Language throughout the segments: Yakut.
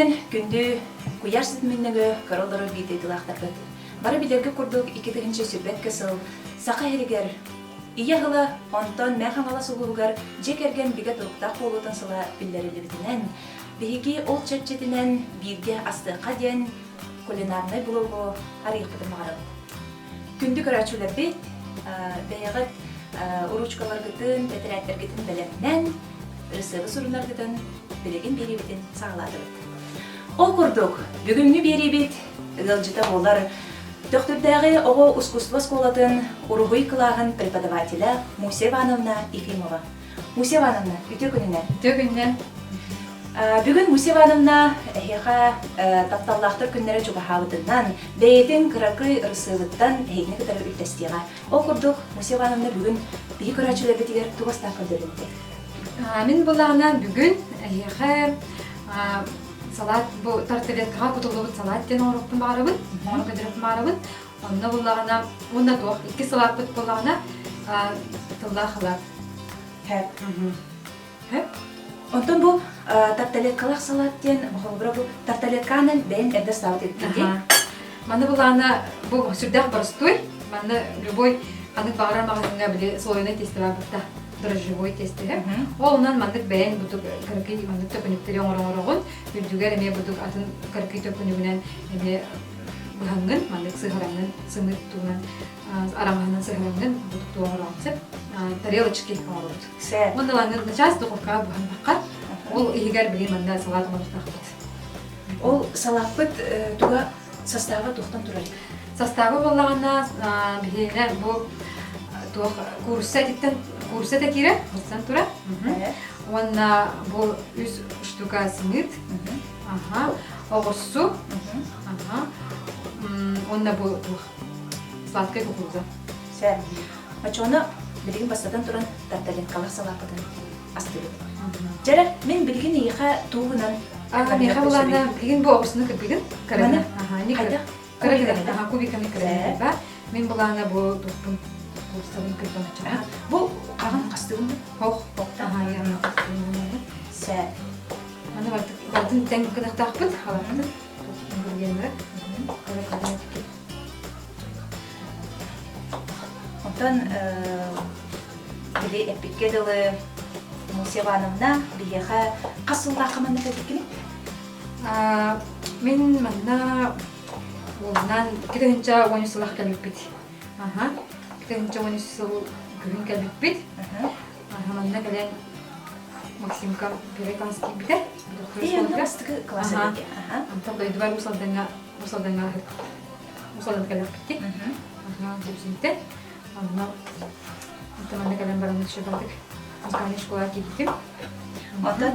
күнүнэн күндү куйаар ситиминнэгэ көрө олорор биир дойдулаахтарбыт. Бары билэргэ курдук 2021 сыл Саха иһиригэр Ийэ ыла, онтон Мэҥэ Хаҥалас улууһугар дьиэ кэргэн бигэ туруктаах буолуутун сыла биллэриллибитинэн, биһиги ол чэрчитинэн бииргэ астыахха диэн кулинарнай блогу арыйыахпытын баҕарабыт. Күндү көрөөччүлэрбит, бэйэҕит уруучукаларгытын, тэтэрээттэргитин бэлэмнэн, ырысыабы сурунаргытын билигин биэриибитин саҕалаатыбыт. Ол курдук, бүгүҥҥү биэриибит ыалдьыта буолар Төхтүрдээҕи оҕо ускуство оскуолатын уруһуй кылааһын преподавателэ Муся Ивановна Ефимова. Муся Ивановна, үтүө күнүнэн! Үтүө күнүнэн! Бүгүн Муся Ивановна эһиэхэ тапталлаахтар күннэрэ чугаһаабытынан, бэйэтин кыракый ырысыабыттан эһигини кытары үллэстиэҕэ. Ол курдук, Муся Ивановна бүгүн биһи көрөөччүлэрбитигэр тугу астаах көрдөрүнтэ? Мин былаана бүгүн эһиэхэ салат бу тарталеткаҕа кутуллубут салат диэн оҥоруохпун баҕарабын, оҥоро көрдөрүөхпүн баҕарабын. Онно буллаҕына уонна туох икки салааппыт буоллаҕына тыллаах халаат. Хэп. Хэп. Онтон бу тарталеткалаах салат диэн холобура бу тарталетканан бэйэн эрдэ астаабыт эбиккин дии. Маны былаана бу сүрдээх боростуой. Манна любой ханнык баҕарар маҕаһыыҥҥа били слоеный тесто баар бутта дрожжевой тестэһэ. Ол онон маннык бэйэн будук кыракый маннык төкүнүктэри оҥороҥороҕун, үрдүгэр эмиэ будук атын кыракый төкүнүгүнэн эмиэ быһаҥҥын, маннык сыһараҥҥын, сымыыт туһунан араҥаһынан сыһараҥҥын будук туох оҥороҕун сөп. Тарелочки оҥоробут. Уонна лаҥын начаас духовкаҕа буһан Ол иһигэр билигин манна салаат оҥоруохтаахпыт. Ол салааппыт туга састааба туохтан турар? Састааба буоллаҕына биһиэнэ бу туох куурусса этиттэн куурусса этэ киирэр, кууруссан турар. Уонна бу үс штука сымыыт, аха, оҕурсу, аха, уонна бу туох сладкая кукуруза. Сэр. Оччоҕуна билигин бастатан туран тарталенкалар салааппытын астыыбыт. Дьэрэ, мин билигин эйиэхэ тугунан Миэхэ булаана билигин бу оҕусуну кырбыгын. Маны? Хайдах? Кыра кубиканы кырабын. Мин булаана бу туппун курсабын кырбан Бу хаҕын хастыгын? Хох. Сэ. Маны бартын тэҥ кынахтаахпыт халаппытын. Ингредиеннары. Онтон били эппиккэ дылы Муся Ивановна биһиэхэ хас сыллаахха манна кэлбиккиний? Мин манна уолунан 2013 сыллаах кэлбиппит. Аха. 2013 сыл күһүн кэлбиппит. Манна кэлэн Максимка первый класс киирбитэ. Бастакы класс эбит. Онтон дойдубар Уус Алдаҥҥа Уус Алдаҥҥа Уус Алдан кэлэхпиттик. Дүпсүнтэн. Онно манна кэлэн баран шебатык музыкальнай школа киирбитим. Онтон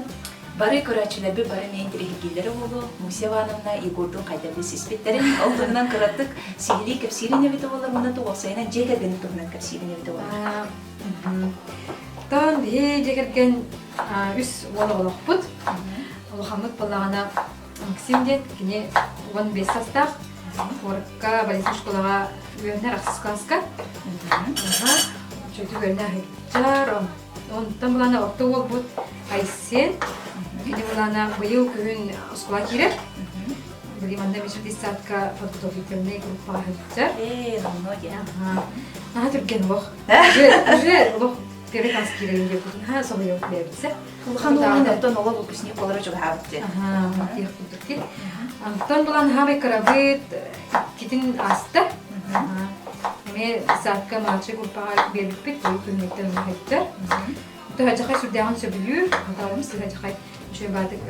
бары көрөөччүлэрбит бары миин тириһиргииллэрэ буолуо Муся Ивановна Егордуун хайдах билсиспиттэрин ол туһунан кыратык сиһилии кэпсиирин эбитэ буоллар уонна туох дьиэ кэргэнин туһунан кэпсиирин эбитэ буоллар. Тон биһи дьиэ кэргэн үс уол оҕолоохпут. Улахаммыт буоллаҕына Максим диэн кини 15 састаах куоракка балетнай школаҕа үөрэнэр ахсыс класска. Үчүгэй үөрэнэ сылдьар. Онтон булаана орто уолбут Айсен. Кини булаана быйыл күһүн оскуола киирэр. Билигин манна Мичил детсадка подготовительнай группаҕа сылдьар. Ээ, номнуо диэн. Наһаа түргэн олох. Уже уже олох первый класс киирэрин диэбитин наһаа соһуйабыт бэйэбитсэ. Улахан уолун оттон олох выпускник буолара чугаһаабыт диэн. Онтон булан хаамай кырабыт иккитин ааста. Эмиэ саакка младший группаҕа биэрбиппит, бу күннэттэн үлэһиттэр. Тыһадьахай сүрдээҕин сөбүлүүр, хатаалым сыһадьахай үчүгэй баатык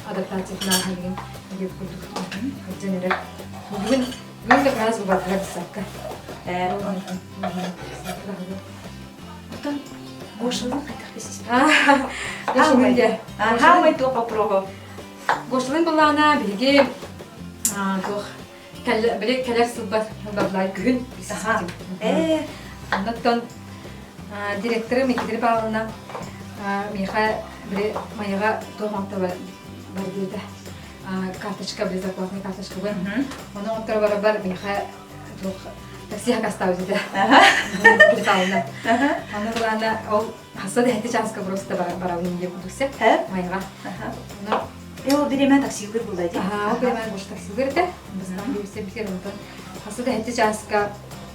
адаптациятын ааһа илигин диэбит курдук сылдьан эрэр. Бүгүн бүгүн как раз убардылар саакка. Оттон Гошалыын хайдах Гошалыын дьэ. Хаамай туох боппуруоһу? Гошалыын былаана биһиги туох били кэлэр сылбар баблай күһүн Ээ. Оннуттан директорым Екатерина Павловна миэхэ били Майаҕа туох оҥто бар диэтэ карточка били зарплатная карточка Ону оҥотторо барабар миэхэ туох такси хакастаабыт этэ. Павловна. Аны былаана ол хасса да эти чааска просто барабын диye курдук Майаҕа. Э, ол бириэмэ таксилыыр буолла дии. Аһаа, ол бириэмэ Гоша таксилыыр этэ. Бастаан билсэ битэр онтон хаса да хэти чааска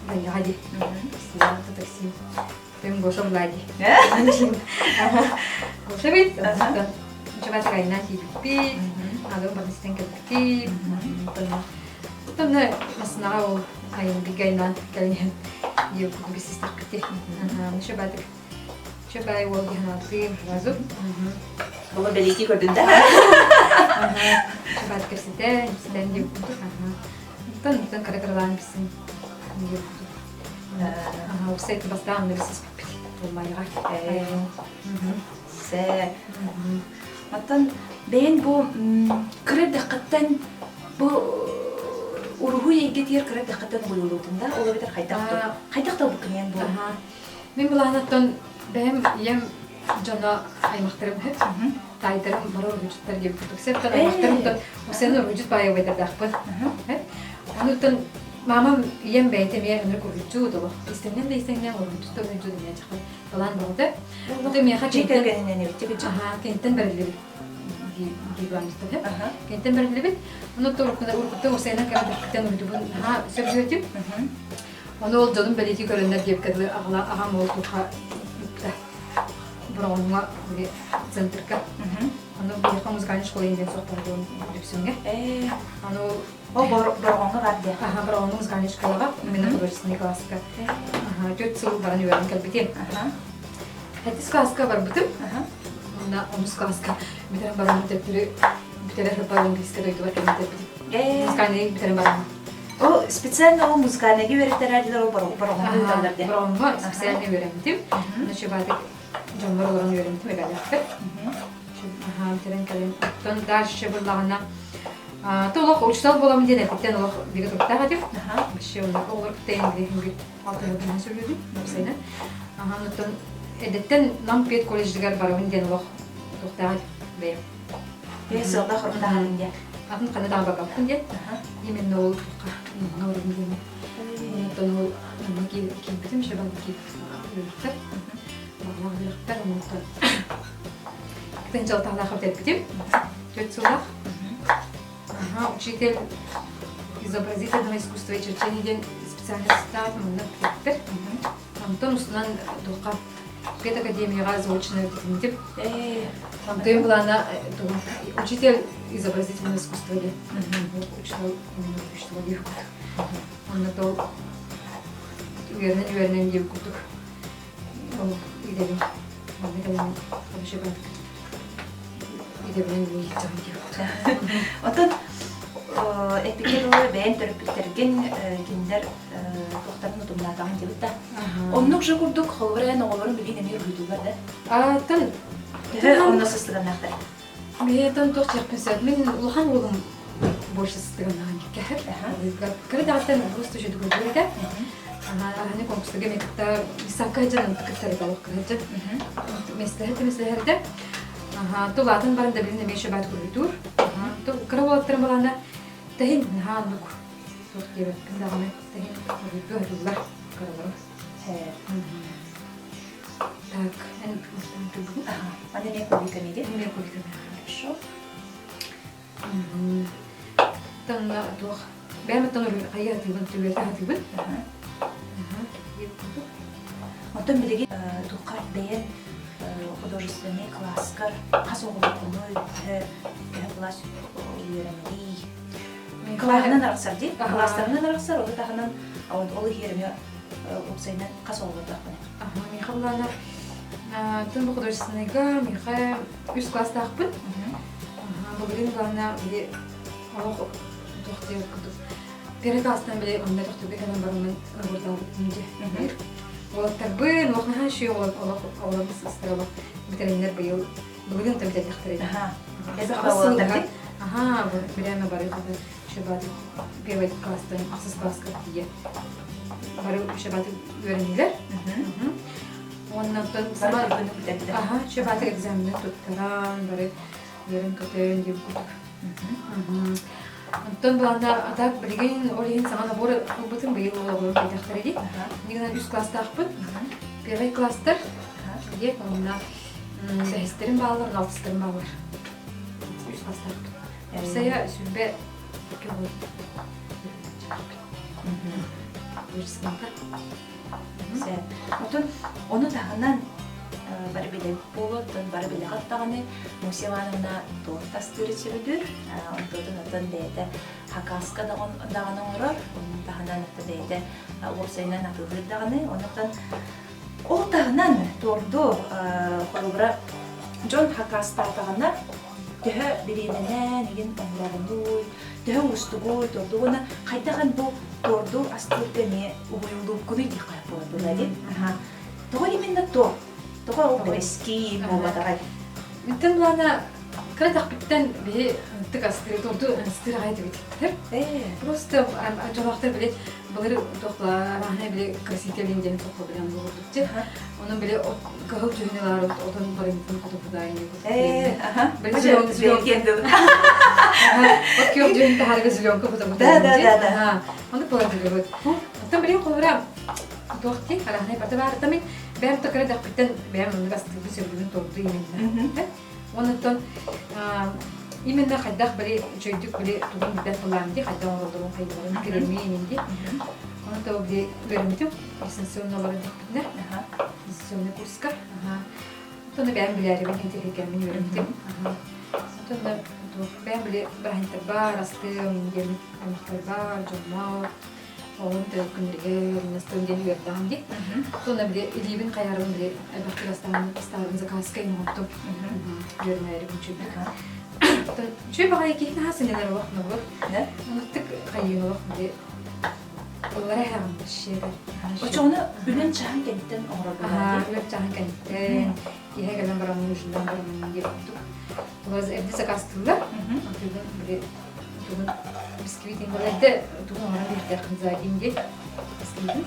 байаҕа дии. Таксилаан такси. Тым Гоша була дии. Гоша бит. Онтон Чабат кайна тиийбиппит. Алы батыстан кэлбиппит. Онтон масынаҕа ол айын бигайнан кэлин диэбит курдук истэхпити. Чабатык Чабай уол диһанаатыым сразу. Була бэлиэтии көрдүн да? Чабат кэпсэтэн, кэпсэтэн диэбит курдук. Онтон онтон кыра кыралаан билсин диэбит курдук. Уопсай бастаан онно билсиспиппит. Тулмайга. Сэ. Оттон бэйэн бу кыра эрдэххиттэн бу уруһуй эйгэтигэр кыра эрдэххиттэн угуйуллубутун да ол эбэтэр хайдах хайдах талбыккын эн бу Мин былаанаттан бэйэм ийэм дьоно аймахтарым үһү. Таайдарым бары уруһуйдьуттар диэбит курдук. Септан аймахтарым усены уруһуйдьут баайабайдардаахпын. Онуттан мамам ийэм бэйэтэ эмиэ ынырык уруһуйдьут олох. Истэннэн да истэннэн уруһуйдьут да уруһуйдьут эмиэ дьахтар талаан бөҕөтө. Ото миэхэ Дьиэ кэргэнинэн эбит Аха, киниттэн бэриллибит дии Киниттэн бэриллибит. Ону уруккута усайынан кэрэдэхпиттэн уруйдубун наһаа сөбүлүөтүм. Ону ол дьонум бэлиэтии көрөннөр диэбиккэ дылы аҕала аҕам ол туха ыытта Бороҕоҥҥо били центрга. Ону биһиэхэ музыкальнай школа диэн суохтара буолан Дүпсүҥҥэ. Аны ол Ол Бороҕоҥҥо бар диэ. Аха, Бороҕоҥҥо музыкальнай школаҕа именно художественный класска. Аха, 4 сыл баран үөрэн кэлбитим. Сэттис класска барбытым. Уонна онус класска бүтэрэн баран төттөрү бүтэрэр сылбар английскай дойдубар кэлэн бүтэрбитим. Музыкальный бүтэрэн баран. Ол специально ол музыкальныйга үөрэттэрээдилэр ол Бороҕоҥҥо ыыталлар диэн. Бороҕоҥҥо специально үөрэммитим. Ночеватык дьоннор олорон үөрэммитим эбээлээхпэр. Аха, бүтэрэн кэлэн. Оттон дальше буоллаҕына то олох учуутал буоламын диэн эппиттэн олох бигэ туруктаах этим. Вообще оҕолор кытта инглиһин алтыһырбын сөбүлүүбүн уопсайынан. Аха, оттон эдэттэн Нам пед колледжыгар барабын диэн олох туохтаах этим бэйэм. Бэйэ сыаллаах хоруктааһын диэн. Атын ханна даҕаны барбаппын диэн. Именно ол намҥа барабын диэн. Оттон ол намҥа киирбитим, шабан киирбиттэр. Баҕалаах үөрэхпэр, онтон кытын дьалтаалаах бүтэрбитим. 4 сыллаах. Ага, учитель изобразительного искусства и черчения диэн специальностьтаах манна бүтэрбиттэр. Онтон устунан туохха педакадемияҕа заочно бүтүннүм. Онтон былаана учитель изобразительного искусства диэн. Учитель именно учитель диир курдук. Онно то үөрэнэн үөрэнэн диир курдук. Ол идэбин манна кэлэн вообще идэбинэн үлэлиир диир курдук. Оттон эппиккэ дылы бэйэн төрөппүттэргин кинилэр туохтарын утумнаатаҕын диэбит да. Оннук же курдук холобур эн оҕолорун билигин эмиэ уруһуйдууллар да? Ааттан Төһө онно сыстыганнаахтар? Миэтэн туох диэхпин сөп. Мин улахан уолум больше сыстыганнаҕын кэһэр. Кыра даҕаттан просто үчүгэй көрдүөр этэ. Аны конкурстарга мен кытта выставка сылдьан кыттар этэ олох кыра сылдьан. Меслэһэр да меслэһэр этэ. Тулаатын баран да билин эмиэ шабат көрдүүр. Кыра уолаттарым балаана тэһин наһаа оннук Суох диэбэппин даҕаны тэһин уруйга ыһыллар кыраларым. Так, эн турбут. Ага, аны эмиэ кубиками ди. Эмиэ кубиками. Хорошо. Танна туох бэйэм оттон хайа атыыбын, түгэртэ атыыбын. Оттон билигин туоххар бэйэн художественный класскар хас оҕолоргунуй, төһө төһө класс үөрэнэрий? Кылааһынан арахсар дии. Кылаастарынан арахсар, ону таһынан ол иһиэр эмиэ уопсайынан хас оҕолордоохпун? Миэхэ былаана тын бу художественныйга миэхэ үс класстаахпын. Былырыын былаана били олох туох диэн курдук первый класстан били онно тохтуга кэлэн бараммын набордаабыттым дьэ. Уолаттарбын олох наһаа үчүгэй олох оҕолорбут сыстар олох бүтэрэннэр быйыл Былырыын да бүтэрдэхтэрэ. Аха. Аха, бирээмэ бары шабаты первый класстан ахсыс класска тиийэ бары шабаты үөрэннилэр. Уонна оттон сама аха шабаты экзамены туттаран бары үөрэн-көтөн диэн курдук. Онтон былаанда атак билигин ол иһин саҥа набор ылбытым быйыл оҕолорум кэлтэхтэрэ дии. Иннигинэн үс класстаахпын. Первый класстар диэк онно Бэһистэрин бааллар, алтыстарын бааллар. класстаахпыт. Уопсайа 22 оҕо Выпускниктар. Отон ону таһынан бары билэбит буолуо, оттон бары билэҕит даҕаны Муся Ивановна торт астыыры сөбүлүүр. Онтон оттон бэйэтэ хакаска даҕаны оҥорор, онун таһынан бэйэтэ уопсайынан атыылыыр даҕаны. Онтон ол таһынан торду холобура дьон хакастаатаҕына төһө бириэмэнэн игин оҥороҕунуй, төһө уустугуй торду уонна хайдах эн бу торду астыырга эмиэ уһуйуллубуккунуй диэххэ буолар буолла дии. Тоҕо именно торт? Тоҕо ол бэрэскии буолбатаҕай? Итин былаана кыра тахпыттан биһи ынтык астыыр, торду астыыр аҕай этибит. Просто дьолоохтор били былыр туохлаараһына били красителин диэн туохха билэн буолбутчу. Онон били кыһыл дьүһүнү лаар отон барымтын хотупутаайын Били зеленка. От күөх дьүһүн таһаарга зеленка Да, да, да, да. Ону буолар Оттон били холура туох дии араһынай бата баарытамын бэйэм то кыра дэхпиттэн бэйэм оннук астыыбын сөбүлүүбүн торду именно. Онуттан именно хайдах били үчүгэйдик били тугун билбэт былаан дии хайдах оҥороллорун хайдыларын киремии иҥин дии. Ону то били үөрэммитим дистанционно олорон дэхпитинэ дистанционный курска. Оттон бэйэм билээрибин интиһиргэммин үөрэммитим. Оттон бэйэм били бырааһынньыктарбар астыам диэн аймахтарбар, дьоммор Оҕом күннэригэр настан диэн үөрдэҕим дии. Сонно били илиибин хайарым били элбэхтик астаан астаабын заказка оҥортум. Үөрэнээри үчүгэй. Үчүгэй баҕайы киһи наһаа сынньанар олох норуот. Оннуктук хайыын олох били ыллара эһэҕин вообще. Очоҕуна үлэн чаһын кэнниттэн оҥорор буолаат. Үлэн чаһын кэнниттэн киһи кэлэн баран ужиннаан баран диэн курдук. Эрдэ заказтыыллар. Антыгын били тугун бисквит эрдэ тугун оҥорон биэрдэххин за день диэн бисквитин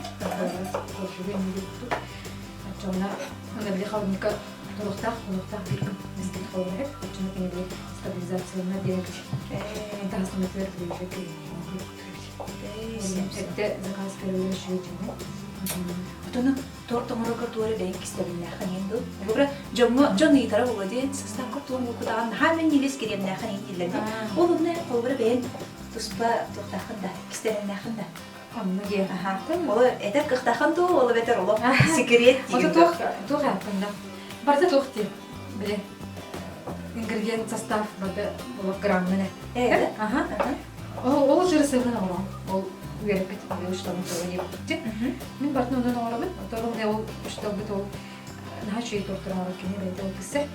коржуга иннигит курдук оччоҕуна аны били холодильникка туруохтаах туруохтаах биир күн бисквит холоруһар оччоҕуна кини били стабилизацияланар диэн эбит таһастанатыгар били эрдэ заказ көрөллөр үчүгэй дьоҥҥо Отону торт оҥорорго туора бэйэҥ кистэбиннээххин иһин дуу? Холобура, дьоҥҥо дьон ыйытара буолуо диэн састаапка туом уукутаҕын наһаа минньигэс кириэмнээххин иһин дииллэр дии. Ол онно холобура бэйэҥ туспа туохтааххын да, кистэлэҥнээххин да. Онно диэн. Аха. Ол этэр кыахтааххын дуу, ол эбэтэр олох секрет диигин туох туох ааттанда. Барыта туох диэн. Били ингредиент состав барыта олох граммынан э. Аха. Ол жырысыгын оҥорон, ол үөрэппит учууталым тыла диэбиппит. Мин бартын онон оҥоробун. Оттон ол учууталбыт ол наһаа үчүгэй тортор оҥорор кини бэйэтэ ол киссе.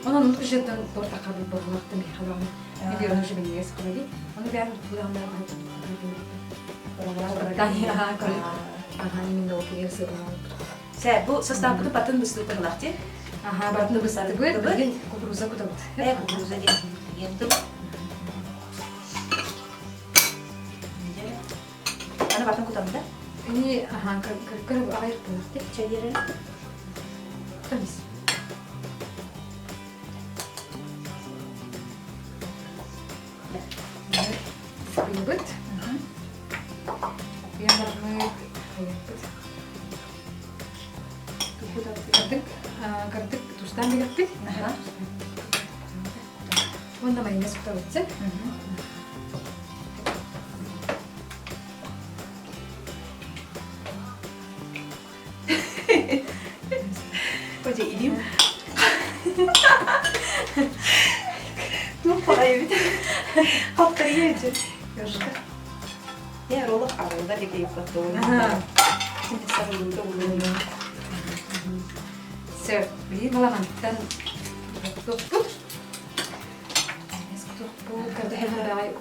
Онон оннук жирден торт акабыт борлахтым миэхэ даҕаны. Миллион уже минньигэс кылади. Ону бэйэм туттулаҕына Аха, именно ол киһи сыгынан. Сэ, бу составпыты батын быстыбыт быһылаах дии. Аха, батын быстыбыт. Билигин кукуруза кутабыт. Э, кукуруза диэн. Диэн тыл. Аны батын кутабын да? Ини аха, кыр аҕайах буолуох Чай берер. Тамис. Куйбут. Куйан бараммыт, хайаппыт. Кырдык, кырдык тустаан билэппит. Уонна майонез кутабытсы. Хотя илим. Ну, пора Хаптария эти. Ёшка. Я роллах арылда декей потом. Сэр, билии балаҕантан туппут. Туппут, көрдөһөн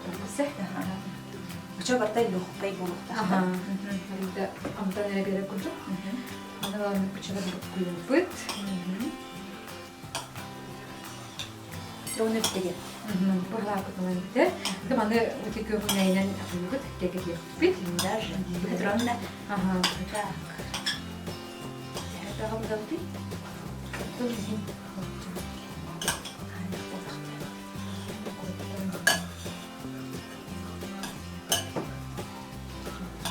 Очо барта легкай буолуохтаах. Амтан эрэ биэрэр курдук. Аны ылан куччата куйулбут. Оны бүтеген. Быһалаакытынан бүтэр. Маны ути күөхүнэйинэн атыыбыт, кэкэтиэхпит. Даже. Петровна. Ага. Так. Тағамдалды.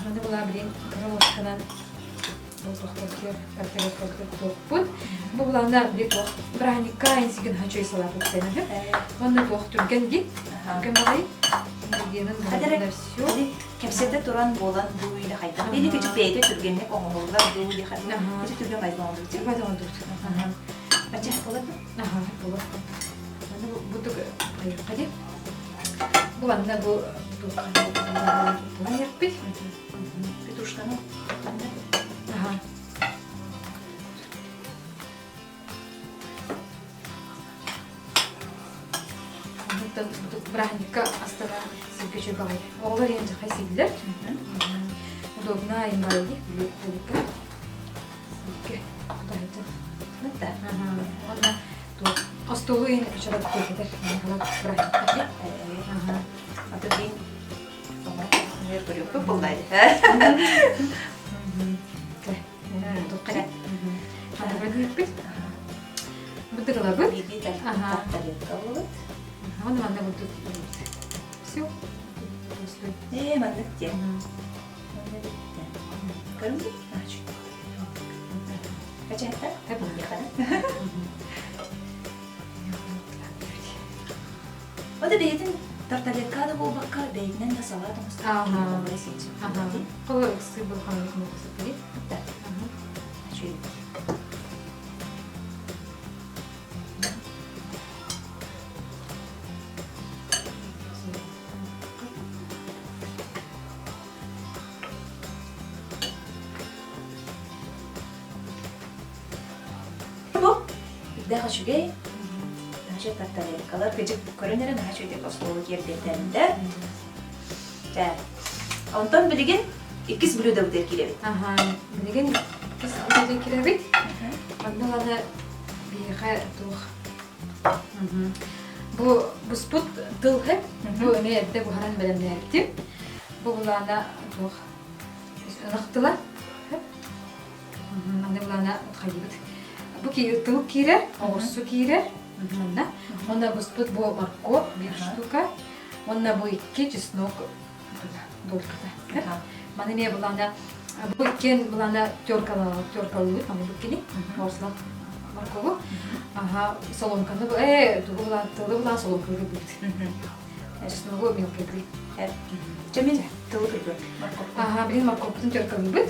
Маны була билин кыра лосканан. Болтохторгер тартарыттаргар Бу былаана били туох бырааһынньыкка инсигин хачой салаат уксайнахы. Онно туох түргэн ди. Түргэн баҕайы. Ингредиенин булгуна все. Кэпсэтэ туран буолан дуу или хайдах. Или кичик бэйэтэ түргэнник оҥоһуллар дуу или хайдах. Кичик түргэн байда оҥоһуллар. Түргэн байда оҥоһуллар. Ача болот. Аха, болот. Аны бу тук хайди. Бу манна бу туох ярпит. Петрушканы. Аха. Онтон бырааһынньыкка астана сиргэ үчүгэй. Оҕолор иһэн дьахай сииллэр. Удобно им барыйы бүлүккэ. Сиргэ кутаһыты. Да. Онна остуолу иһин үчүгэй киэргэтэр. Бырааһынньыкка. Аты дин Көрүөхпүт буолла. Бытырылабыт. Биби тарелка болот. Оны манна бурдук. Все. Э, маннык диэн. Манна битте. Көрүҥ Ач. Качаата? Ода бэйэтин тарталекка да буолбакка бэйэтинэн да салаат оҥостор Ага. Коло сыр булхан Да. Үчүгэй. Бу үрдээх үчүгэй. Наша тарталеккалар кыдьык көрөн эрэ наһаа үчүгэйдик остуолу киэргэтэллэр. Чэ. Онтон билигин иккис блюдобытыгар киирэбит. Аха, билигин иккис блюдо киирэбит. Онно аны биһиэхэ туох Бу буспут тыл хэп, бу эмиэ эрдэ буһаран бэлэмнээбитим. Бу булаана туох ынах тыла. Манна булаана хайыбыт. Бу тыл киирэр, оҕурсу киирэр. Манна. Онно буспут бу моркуоп биир штука. Уонна бу икки чеснок дольката. Маны эмиэ булаана бу иккиэн булаана теркалыыбыт маны буккини оҕурсулаах моркову. Аха соломканы тугу булаан тылы булаан соломканы кырбыт. Чесногу мелкайдыы. Чэ мин тылы кырбыт. Аха билин морковпутун теркалыыбыт.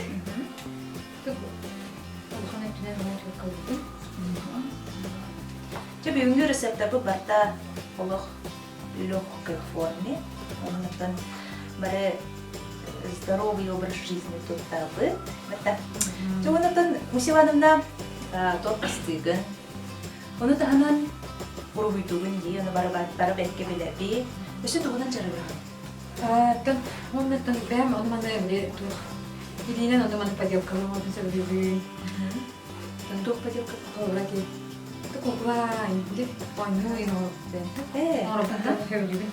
Улахан өттүнэн теркалыыбын. Чэ бүгүҥҥү рецептарбыт барыта олох легкой форме. Оннуттан бары здоровый образ жизни туттабыт. Это. Оннуттан Муся Ивановна торт астыгын. Ону таһынан уруһуйдугун дии, ону бары бары бэркэ билэби. Өссө тугунан дьарыгырҕын? Тон оннуттан бэйэм ону маны били туох илиинэн ону маны поделкалыы оҥорбун сөбүлүүбүн. Туох поделка? Холобура ки куклай оонньуу оҥорбунтан сөбүлүүбүн.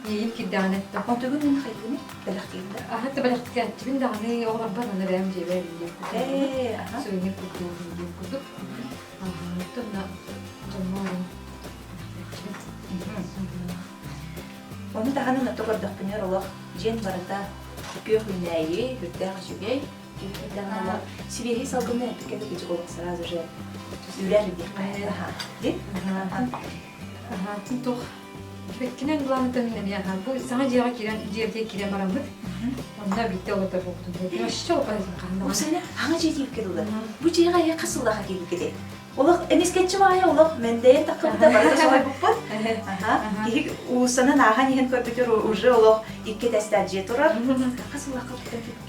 Иэйим кирдэҕинэ. Онтугун мин хайдыны бэлэхтиин да? Аха бэлэхтигээччибин даҕаны оҕолорбор аны бэйэм дьиэбэр диэн курдук. Сувенир курдук диэн курдук. Онтон дьоммор бэлэхтээччибин. Ону таһынан ото көрдөхпүнэр олох дьиэн барыта күөх үүнээйи, үрдээх үчүгэй. Сибиэһэй салгыны эппиккэ кыдьык олох сразу же үрэр диэххэ. Ди? Туох Бэккинэн былаанытын эмиэ бу саҥа дьиэҕэ киирэн дьиэбитигэр киирэн бараммыт. Онно биирдэ олордор буолбутум. Вообще хаһан Усана хаҥа дьиэ диэбиккэ дылы. Бу дьиэҕэ эһэ хас сыллаахха киирбиккитий? Олох эмискэччи баайа олох мэндэйэн таххыбыта барыта соһуйбуппут. Киһи уулуссанан ааһан иһэн көрбүтүр уже олох икки этээстээх дьиэ турар. Хас сыллаахха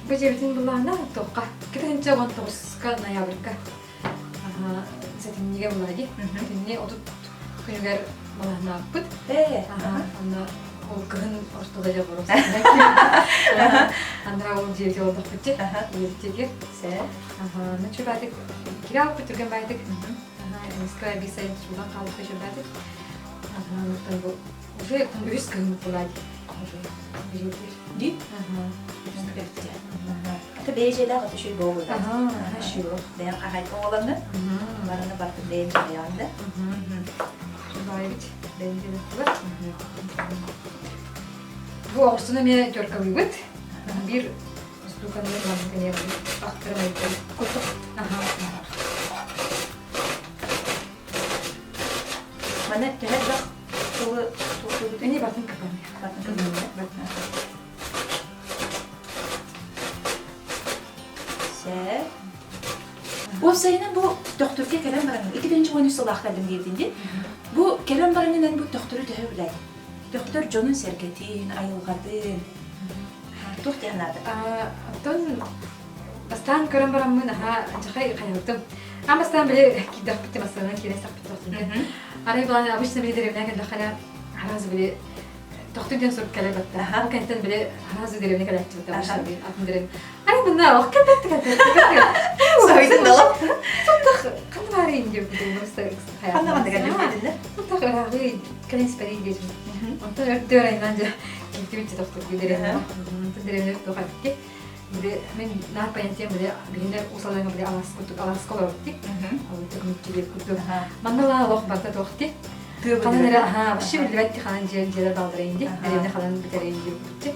Бу дьиэбитин былаана туохха? 2019-ка ноябрьга сэтинньигэ буолла дии. Сэтинньи 30 күнүгэр балаһынааппыт. Онно ол кыһын ортода дьэ боруос. Андра ол дьиэти олдохпутчу. Ийэбитигэр. Ну чубатык кире алпыт түргэн байтык. Эмискэ биир сайын суулан хаалбыта чубатык. Оттон бу уже үһүс кыһыммыт буолаа дии. Уже билиэтир. Ди? Ата бэйэ дьиэлээх ата үчүгэй буолуо. Аха, Бэйэм хаһайка оҕолонно. Барыны бартын бэйэм дьаһайаҕын да. Баайбыт бэйэм дьиэлэхтибэр. Бу оҕурсуну эмиэ теркалыыбыт. Биир штуканы маннык эмиэ ахтарым айдым. Курдук. Аха. Маны төһө элбэх тылы туохтуубут? Эни батын кытан. Батын кытан. Сэ. Уопсайынан бу Төхтүргэ кэлэн баран 2013 сыллаах кэллим диэбитин дии. Бу кэлэн баранынан бу Төхтүрү төһө билэҕин? Төхтөр дьонун-сэргэтин, айылҕатын туох диэн наада? Оттон бастаан көрөн бараммын аһаа дьахай хайабытым. Аан бастаан били киирдэхпит массыынанан киирэн сахпыт тохтун. Арай былаан обычно били дэриэбинэ кэллэххинэ араас били тохту диэн сурук кэлэр батта. Ол кэнниттэн били араас дэриэбинэ кэлээччи батта. Обычно били атын дэриэбинэ. Ай мына ох кэлбэт кэлбэт. Соһуйдун долоп. Суттах ханна баарыйын диэбит Ханна ханна кэлбит Суттах ырааҕый кэлин испэрий диэтим. Онтон өртүөр айынан дьэ киирдибит тохтур дэриэбинэ. Онтон дэриэбинэ туох эбитти. Били мин наар понятием били биһинэ усалаҥа били алаас курдук алааска олорбут Ол төкүнүччү курдук. Манна ла олох барда туохти. Ханан эрэ аха вообще биллибэт ханан дьиэ дьиэлэр баалларайын ди. Дэриэбинэ ханан бүтэрейин диир курдук.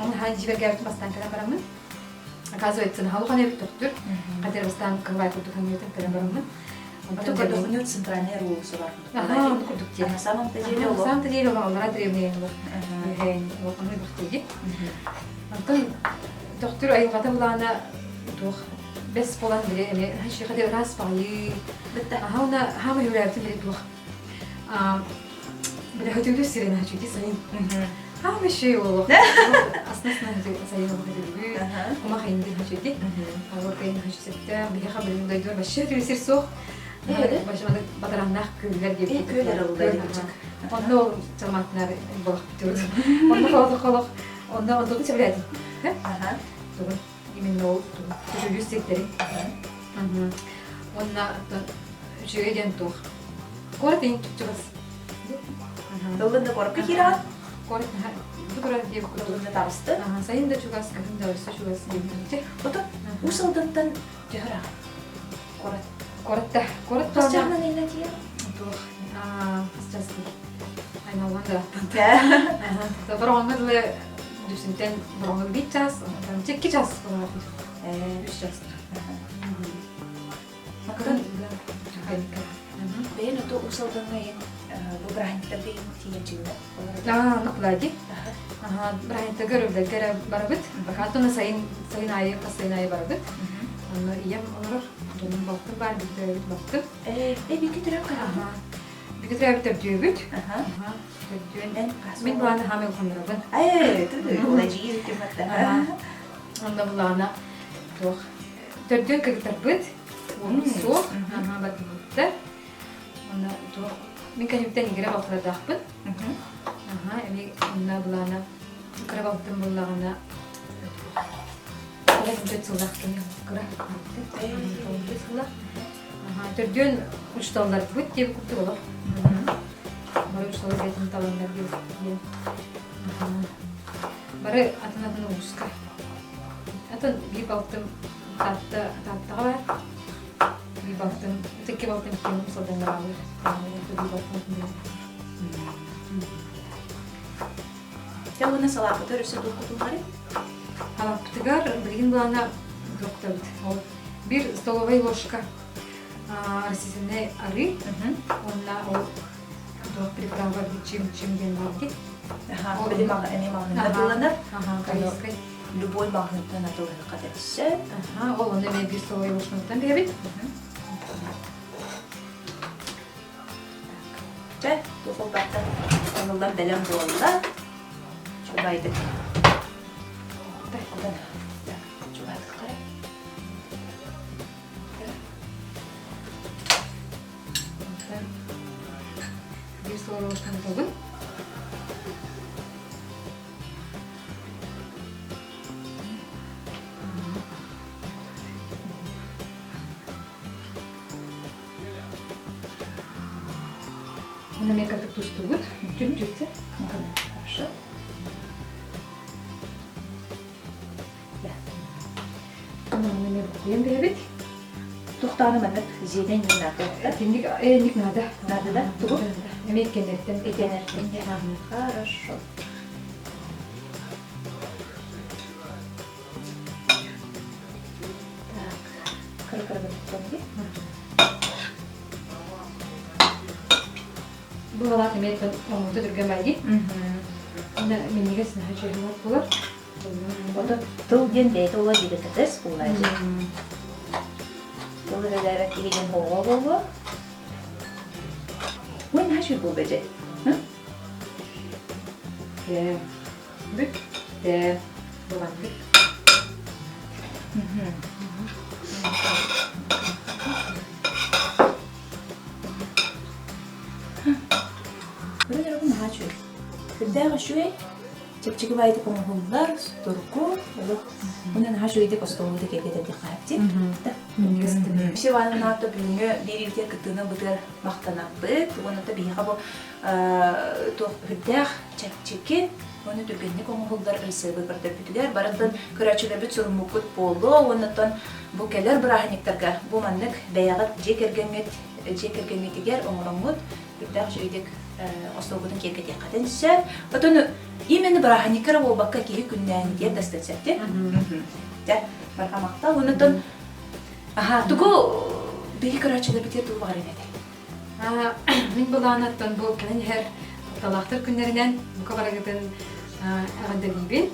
Оны хаан дьиибэргээбитин бастаан кэлэн бараммын. Оказывается, наһаа эбит тохтур. Хотя бастаан кылбай курдук ханньыытын кэлэн бараммын. Ото көрдөхүнү центральный уулусса бар Аха, ону курдук диэн. На самом-то деле На самом-то деле олоҕоллоро древнее олох бахтыги. Онтон тохтур айылҕата булаана туох бэс буолан били эми хашиха ыраас баҕайы. Аха уна хаама хүлээбитин били туох били хөтүлү сирин хачути сайын. Хаама шей олох. Аснасна сайын олох хөтүлү. Кумах индин хачути. Алор кайын хачусетте биһиха билин дойдуар вообще хөтүлү сир суох. Батараннаах күөллэр диэбит. Күөллэр оллар диэбит. Онно ол чалмаатынар болохпутур. Онно холох холох онно онтон сөбүлээтим. Аха. Тугун именно ол төтөлүүр сирдэри. Уонна үчүгэй диэн туох. Куорат иһин чугас. Тыллын да куоракка киирэҕин? Куорат бу турар диэбит курдук. Тыллын да таҕысты. Сайын да чугас, кыһын да өссө чугас диэбит. Ото Уус Алдантан төһө ыраах? Куорат. Куоратта. Куорат Хас чааһынан иннэ тиийэр? Туох хас час айналган да Бороҕоҥҥо дылы Дүпсүнтэн Бороҕоҥҥо биир чаас, онтон икки час болар. Үс час. Оттон бэйэн ото Уус Алдаҥҥа иһин бу бырааһынньыктарга иһин тиийэн чигинэ Аа, Нуклади. Аха, бырааһынньыктарга өрөбүллэргэ эрэ барабыт. Бакаатына сайын сайын аайы хас сайын аайы барабыт. Онно ийэм олорор, дьонум балтым баар, бииргэ төрөөбүт балтым. Э, бииргэ төрөөбүт Аха. Бииргэ төрөөбүт төрдүөбүт. Аха. Төрдүөн. Мин былааны хаамай улаханнарабын. Э, ты уладьиир киматта. Онно былаана туох төрдүөн кыргыттарбыт. Суох. Аха, бардыбыттар. Онно туох мин кэнниттэн игирэ балтылардаахпын. Аха, эми онно былаана кыра балтым буллаҕына 94 сыллаах кини кыра 94 сыллаах. Аха, төрдүөн учууталларбыт диэн курдук олох. Бары учууталлар бэйэтин таланнар диэн. Бары атын-атын улууска. Атын биир балтым Таатта Тааттаҕа баар. Биир балтым, икки балтым иккиэн сылдьан Биир балтым Дьэ уонна салааппытыгар өссө туох кутулларый? Салааппытыгар билигин былаана туохтабыт. Ол биир столовай ложка растительный арыы уонна ол туох приправа чим-чим диэн баар дии. Аха, били эмиэ маҕаһыыҥҥа атыыланар. Аха, Любой маҕаһыынтан атыылаһыахха сөп. Аха, ол онно эмиэ биир столовай ложканан биэрэбит. Чэ, духовкаттан оҥоһуллан бэлэм буолла. Чубайдык. Кудан. Чубайдык қарай. Биир столовай ложканы тобун. Уонна эмиэ кырдык тустубут. Чуть-чуть. Хорошо. Онно эмиэ буккуйан биэрэбит. Туохтааны маннык зелень наада. Итинник ник надо. Надо да? Тугу? Эмиэ иккеннэриттэн. Иккеннэриттэн. Хорошо. Кыра-кыра гына Бу салаат эмиэ оҥорбута түргэн баайдыы. Уонна минньигэс наһаа үчүгэй буолар. Ото тыл диэн бэйэтэ ула деликатес буолааччы. Тыл үлэлээбэт киһи диэн оҕо буолуо. Ой, наһаа үчүгэй буолла дьэ. Тэ. Бүт. Тэ. Буланнык. Көрөн эрэ наһаа үчүгэй. Сүрдээх үчүгэй. Чэпчэки баайдык оҥоһуллар, судургу, олох. Уонна наһаа үчүгэйдик остуолу да киэргэтэр диэххэ сөп. Все Ивановна бүгүҥҥү биэриибитигэр кыттыыны ылбытыгар махтанабыт. Уонна биһиэхэ бу туох үрдээх чэпчэки уонна түргэнник оҥоһуллар ырысыабы көрдөрбүтүгэр барытын көрөөччүлэрбит суруммуккут буолуо уонна бу кэлэр бырааһынньыктарга бу маннык бэйэҕит дьиэ кэргэҥҥит дьиэ кэргэҥҥитигэр оҥороҥҥут үрдээх үчүгэйдик остуолгутун киэргэтиэххитин сөп. Отон именно бырааһынньыкка эрэ буолбакка киһи күннээҥҥитигэр да сөптү. Дьэ, барҕа махтал. Оннуттан аха тугу биһи көрөөччүлэрбитигэр тугу баҕарыаҥ этэй? Мин былаанаттан бу кэлэн иһэр тапталаахтар күннэринэн бука барыгытын эҕэрдэлиибин.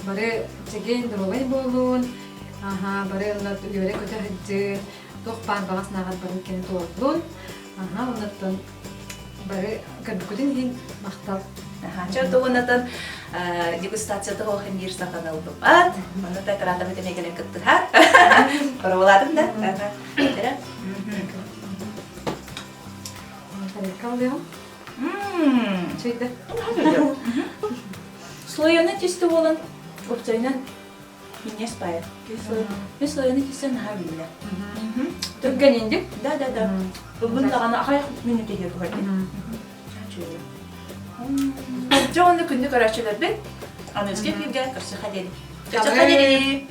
Бары чэгиэн доруобай буолуун, бары үөрэ-көтө сылдьыын, туох баар баҕа санааҕар бары кини туоллун. Аха, оннуттан бары көрбүккүтүн иһин махтал. Чэ, тугунатан дегустацията хоохин биир сатан ылбыппат. Онно та операторбыт эмиэ кэлэн кыттыһар. Боруобалаатым да. Тарелка алыам. Чөйдө. Слоеный тесто буолан, уопсайынан минньиэс баайа. Мен слоеный тесто наһаа биллэ. Түргэн инди? Да, да, да. Бүгүн даҕаны аҕыйах мүнүүтэ туһардым. Дьэ уонна күндү көрөөччүлэрбин аныгыскы эфиргэ көрсүөххэ диэри. Көрсүөххэ диэри!